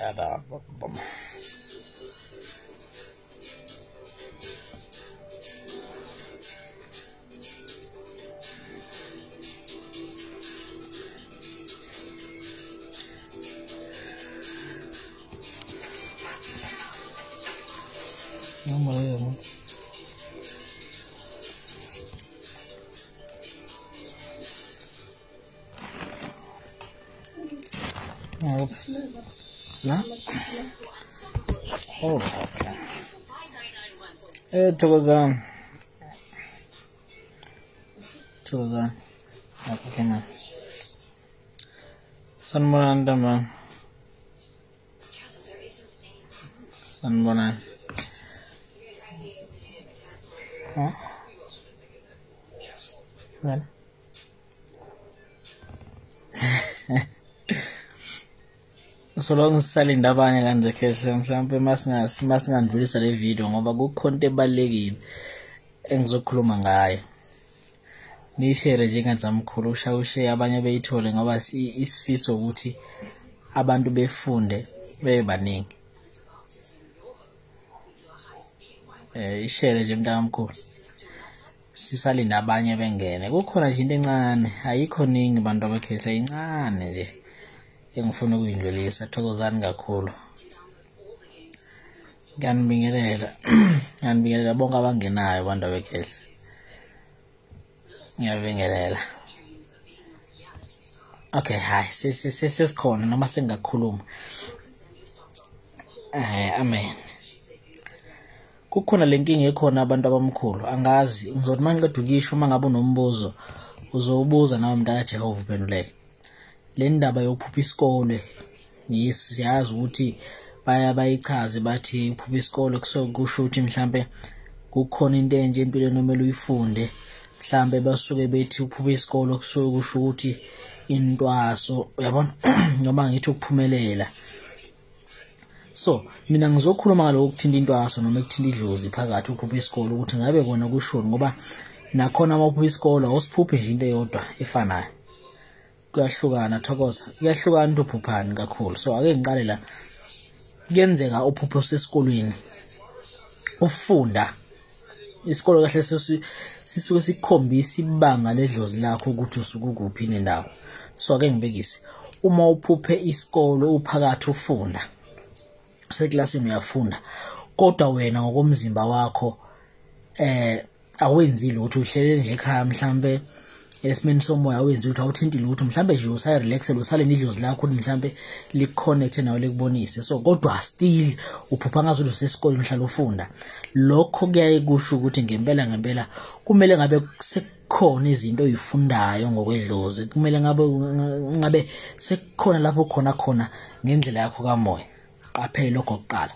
other. La? Oh, okay. Thokozani. Thokozani. Okay, man. Sanibonani ntambama. Sanibonani. Huh? Well. So long sisalinda abanye kanje khehle mhlawumbe masingandlulisa le video ngoba kukhona into ebalulekile engizokhuluma ngayo. Niyishere nje nganzamkhulu ushaya abanye beyithole ngoba isifiso ukuthi abantu befunde bebaningi. Ishere nje mntakamkhulu. Sisalinda abanye bengene. Kukhona nje into encane, ayikho ningi bantu abakhehle, incane nje engifuna ukuyindlulisa. Thokozani kakhulu. Ngiyanibingelela. Ngiyanibingelela bonke abangenayo abantu abekhehle. Ngiyabingelela. Okay, hayi sesikhona noma sengakhuluma. Amen. Kukhona lenkinga ekhona abantu abamkhulu. Angazi, ngizothi mangiqeda ukisho uma ngabe unombuzo uzowubuza nawe mntaka Jehova uphenduleke. Le ndaba yokuphupha isikole, siyazi ukuthi bayichaze bathi uphupha isikole kusho ukuthi mhlambe kukhona into enje empilweni omele uyifunde. Mhlambe basuke bethi uphupha isikole kusuke kusho ukuthi intwaso, uyabona, noma ngithi ukuphumelela. So mina ngizokhuluma ngalokho ukuthinta intwaso noma ukuthinta idlozi phakathi uphupha isikole ukuthi ngabe kona kushoni, ngoba nakhona uma uphupha isikole awusiphuphi nje into eyodwa efanayo. Kuyahlukana, thokoza. Kuyahlukana into uphuphani kakhulu. So ake ngiqale la. Kuyenzeka uphuphe usesikolweni ufunda isikole kahle, sisuke sikukhombisa ibanga ledlozi lakho ukuthi usuke kuphi nendawo. So ake ngibekise, uma uphuphe isikole uphakathi ufunda useklasini uyafunda, kodwa wena ngokomzimba wakho awenzi lutho, uhlele nje ekhaya mhlambe esimeni somoya awenzi lutho, awuthinti lutho, mhlambe nje usayirelaxele usale nidlozi lakho ukuthi mhlambe liconnecte nawe likubonise. So kodwa still uphupha ngazuthi usesikoleni uhlala ufunda. Lokho kuyaye kusho ukuthi ngempela ngempela kumele ngabe sekukhona izinto oyifundayo ngokwedlozi, kumele ngabe sekukhona lapho khona khona ngendlela yakho kamoya. Qaphele lokho kuqala.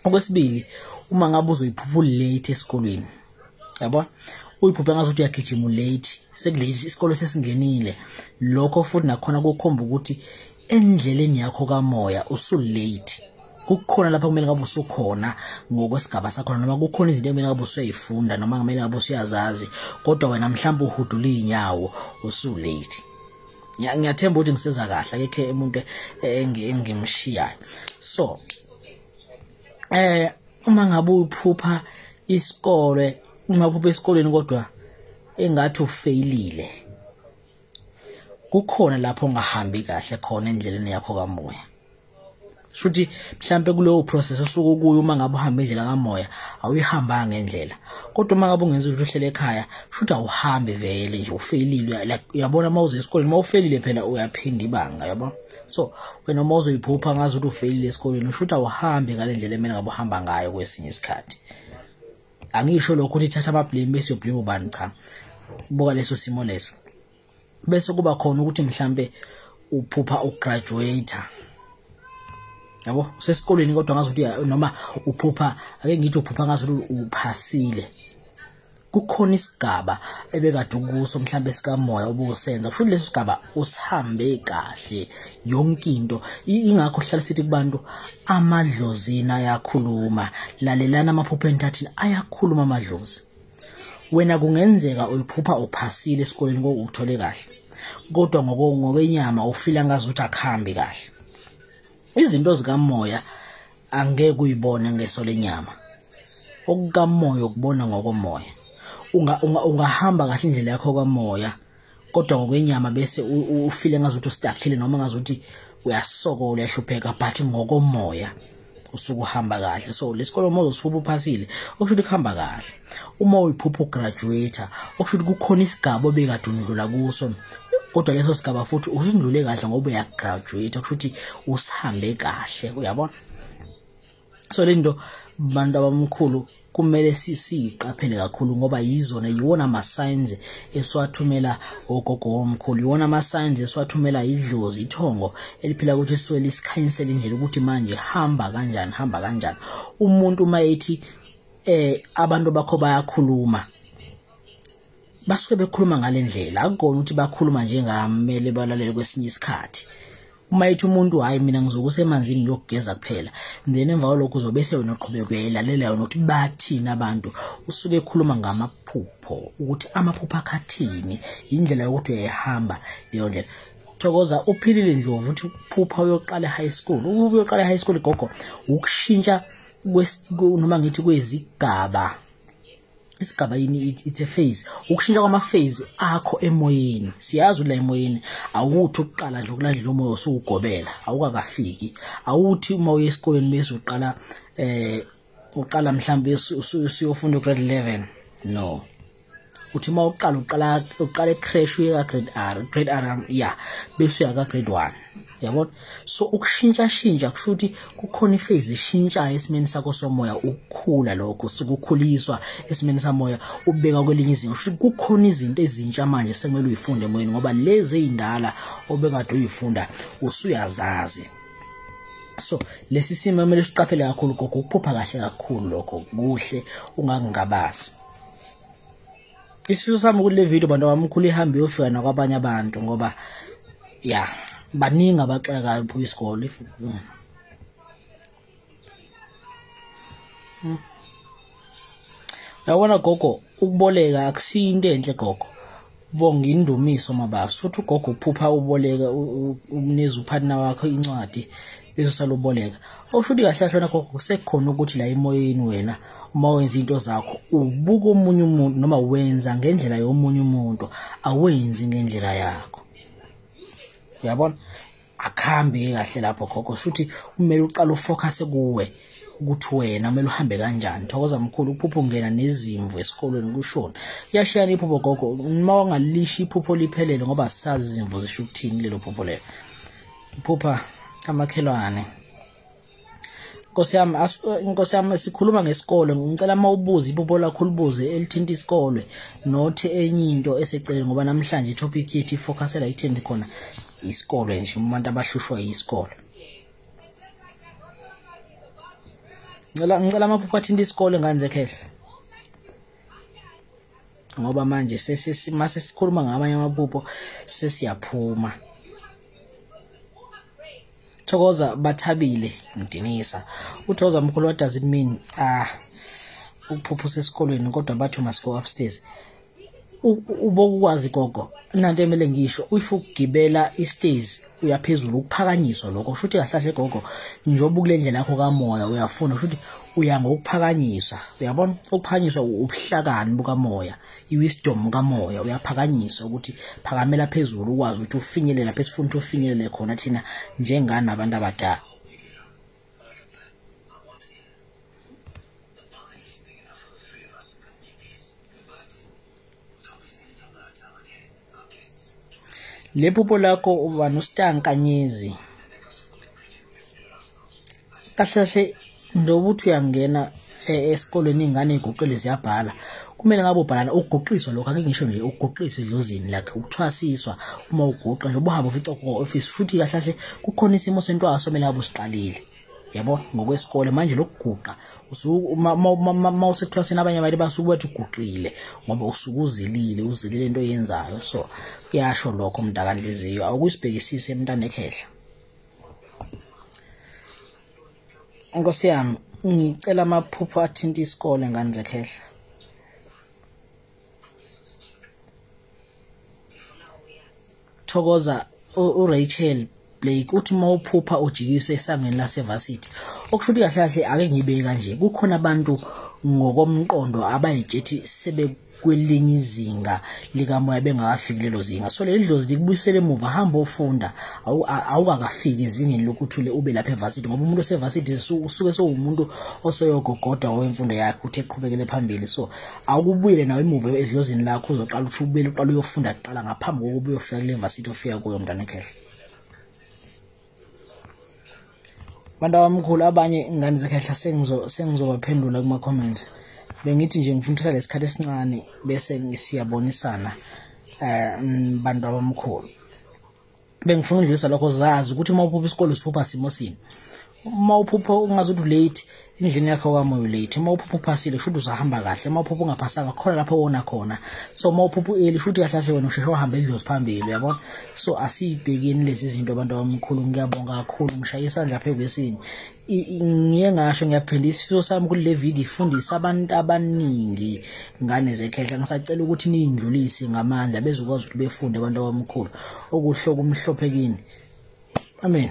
Okwesibili, uma ngabe uzoyiphupha late esikolweni, yabona, uyiphuphe ngazuthi uyagijima late, sekulate isikole sesingenile, lokho futhi nakhona kukhomba ukuthi endleleni yakho kamoya usulate. Kukhona lapho kumele ngabe usukhona ngokwesigaba sakho, noma kukhona izinto ekumele ngabe usuyifunda noma kumele ngabe usuyazazi, kodwa wena mhlawumbe uhudula inyawo usulate. Ngiyathemba ukuthi ngisiza kahle, akekho umuntu engimshiyayo. So uma ngabe uphupha isikole, uma uphupha esikoleni kodwa engathi ufailile, kukhona lapho ongahambi kahle khona endleleni yakho kamoya. Shuthi mhlambe kulowo process osuke kuyo, uma ngabe uhamba indlela kamoya awuyihambanga ngendlela, kodwa uma ngabe ungenza ukuthi uhlele ekhaya shuthi awuhambi vele nje, ufailile. Like uyabona uma uze esikoleni uma ufailile phela uyaphinda ibanga, yabo. So wena uma uzoyiphupha ngazi ukuthi ufailile esikoleni shuthi awuhambi ngale ndlela emele ngabe uhamba ngayo kwesinye isikhathi. Angisho lokho ukuthi thatha ama-blame bese uyoblame ubani, cha, buka leso simo leso. Bese kuba khona ukuthi mhlambe uphupha ugraduate, yabo, usesikolweni kodwa ngazi ukuthi noma uphupha, ake ngithi uphupha ngazi ukuthi uphasile, kukhona isigaba ebekade ukuso mhlambe sikamoya obusenza, kusho leso sigaba usihambe kahle yonke into. Ingakho sihlala sithi kubantu amadlozini ayakhuluma, lalelana amaphupho entathathini ayakhuluma amadlozi. Wena kungenzeka uyiphupha uphasile esikoleni kokuthole kahle, kodwa ngokwenyama ufila ngazi ukuthi akuhambi kahle. Izinto zikamoya angeke uyibone ngeso lenyama. Okukamoya ukubona ngokomoya. Ungahamba kahle indlela yakho kamoya, kodwa ngokwenyama bese ufile ngazuthi ustakile noma ngazuthi uyasokola uyahlupheka, but ngokomoya usuke uhamba kahle. So lesikole uma uzosiphupha uphasile, okusho ukuthi kuhamba kahle. Uma uyiphupha ugraduate, okusho ukuthi kukhona isigaba obekade undlula kuso, kodwa leso sigaba futhi usindlule kahle ngoba uyagraduate, okusho ukuthi usihambe kahle, uyabona. So le nto bantu abamkhulu kumele siyiqaphele kakhulu, ngoba yizona yiwona ama-signs esiwathumela ogogo omkhulu, yiwona ama-signs esiwathumela idlozi, ithongo eliphila ukuthi lisuke lisikhanyisele indlela ukuthi manje hamba kanjani, hamba kanjani. Umuntu uma ethi abantu bakho bayakhuluma, basuke bekhuluma ngale ndlela, akukona ukuthi bakhuluma njengamele balalele kwesinye isikhathi. Uma ethi umuntu hayi mina ngizokusa emanzini ngiyokugeza kuphela, then emva kwalokho uzobe wena uqhubeka uyayilalela yona ukuthi bathini abantu, usuke ekhuluma ngamaphupho, ukuthi amaphupho akhathini, indlela yokuthi uyayihamba leyo ndlela. Thokoza uphilile Ndlovu uthi uphupha uyoqala high school. Uyoqala high school gogo ukushintsha noma ngithi kwezigaba. Isigaba yini? It's a phase, ukushintsha kwama-phase akho emoyeni. Siyazi la emoyeni awuthi ukuqala nje ukulandela umoya usugobela, awukakafiki. Awuthi uma uye esikoleni bese uqala uqala mhlambe usuyofunda grade 11, no. Uthi uma uqala uqala ecrash uye ka grade R, grade R yeah, bese uya ka grade 1, yabona. So ukushintsha shintsha kusho ukuthi kukhona iphase eshintshayo esimeni sakho somoya, ukukhula lokho sukukhuliswa esimeni samoya ubeka kwelinye izinga. Kusho ukuthi kukhona izinto ezintsha manje sekumele uyifunde emoyeni, ngoba lezi ezindala obekade uyifunda usuyazazi. So lesi simo kumele siqaphele kakhulu gogo, ukuphupha kahle kakhulu lokho kuhle, ungakungabazi. Isifiso sami kule video bantu abamkhulu ihambe iyofika nakwabanye abantu, ngoba ya baningi abaxekayo phupha isikole. Uyabona gogo, ukuboleka akusiyo into enhle gogo. Bonga indumiso Mabaso. Uthi ugogo uphupha uboleka, umniza upartner wakho incwadi bese usaluboleka. Okusho ukuthi kahle kahle wena gogo kusekhona ukuthi la emoyeni wena uma wenza into zakho ubuka omunye umuntu noma wenza ngendlela yomunye umuntu, awenzi ngendlela yakho, uyabona. Akhambi kahle lapho gogo, futhi kumele uqale ufocus kuwe ukuthi wena kumele uhambe kanjani. Thokoza mkhulu, uphupho ungena nezimvu esikolweni kushona. Iyashiyana iphupho gogo, uma ungalisho iphupho liphelele, ngoba sazi izimvu zisho ukuthini lelo phupho lelo. Iphupha amakhelwane. Nkosi yami, Nkosi yami, sikhuluma ngesikole, ngicela uma ubuze iphupho lakho ulibuze elithinta isikole, not enye into eseceleni, ngoba namhlanje itopic yethu ifocusela ekutheni khona isikole nje, umuntu abahlushwa yisikole. Ngicela amaphupho athinta isikole ngane zekhehle, ngoba manje mase sikhuluma ngamanye amaphupho sesiyaphuma. Thokoza Bathabile Mdinisa, uthokoza mkhulu, what does it mean ukuphupha usesikolweni kodwa bathi must go upstairs? Ubokwazi gogo, nanto emele ngisho, if ukugibela istairs uyaphezulu, ukuphakanyiswa lokho kusho ukuthi kahle kahle gogo njengoba kule ndlela yakho kamoya uyafuna, kusho ukuthi uya ngokuphakanyiswa, uyabona. Ukuphakanyiswa ubuhlakani bukamoya, iwisdom kamoya, uyaphakanyiswa ukuthi phakamela phezulu ukwazi ukuthi ufinyelele lapho esifuna ukuthi ufinyelele khona thina njengani abantu abadala. Lephupho lakho uba noStankanyezi kahle kahle, njengoba uthi uyangena esikolweni ingane iguqile ziyabhala, kumele ngabe ubhalana uguqiswa lokho, ake ngisho nje uguqiswe edlozini lakhe, ukuthwasiswa uma uguqa nje ubuhambe ufica ku-office. Futhi kahle kahle kukhona isimo sentwaso kumele ngabe usiqalile, yabo, ngokwesikole. Manje lokuguqa uma usekuthwaseni abanye abantu basuke bathi uguqile ngoba usuke uzilile, uzilile into oyenzayo. So kuyasho lokho mntakanhliziyo, awukuyisibhekisise emntana ekhehla. Nkosi yami, ngicela amaphupho athinta isikole ngane zekhehla. Thokoza uRachel Blake uthi uma uphupha ujikiswe esangweni lasevasithi, okusho ukuthi kahle kahle ake ngibeke kanje, kukhona abantu ngokomqondo abayitshethi sebe kwelinye izinga likamoya bengakafiki lelo zinga. So leli dlozi likubuyisele emuva, hamba ofunda, awukakafiki ezingeni lokuthi ube lapha evasithi, ngoba umuntu osevasithi usuke sewumuntu oseyogogoda wemfundo yakhe ukuthi eqhubekele phambili. So awukubuyele nawe emuva edlozini lakho, uzoqala ukuthi ubuyele uqale uyofunda kuqala ngaphambi kokuba uyofika kule varsity ofika kuyo, mntana ekhehla. Bantu abamkhulu, abanye ingane zekhehla sengizobaphendula kuma-comments. Bengithi nje ngifuna ukuthatha lesikhathi esincane bese siyabonisana bantu abamkhulu. Bengifuna ukudlulisa lokho, zazi ukuthi uma uphupha isikole usiphupha simo sini. Uma uphupha ungazuthi ulate endlini yakho kamoya ulate, uma uphupha uphasile kusho ukuthi uzahamba kahle, uma uphupha ungaphasanga khona lapho wona khona. So uma uphupha u-early kusho ukuthi kahle kahle wena usheshe wahamba idlozi phambili, uyabona. So asiyibhekeni lezi zinto abantu abamkhulu. Ngiyabonga kakhulu, ngishaye isandla phezu kwesini. Ngiye ngasho ngiyaphinda isifiso sami kule video ifundise abantu abaningi ngane zekhehla. Ngisacela ukuthi niyindlulise ngamandla bezokwazi ukuthi befunde abantu abamkhulu. Okuhle okumhlophe kini. Amen.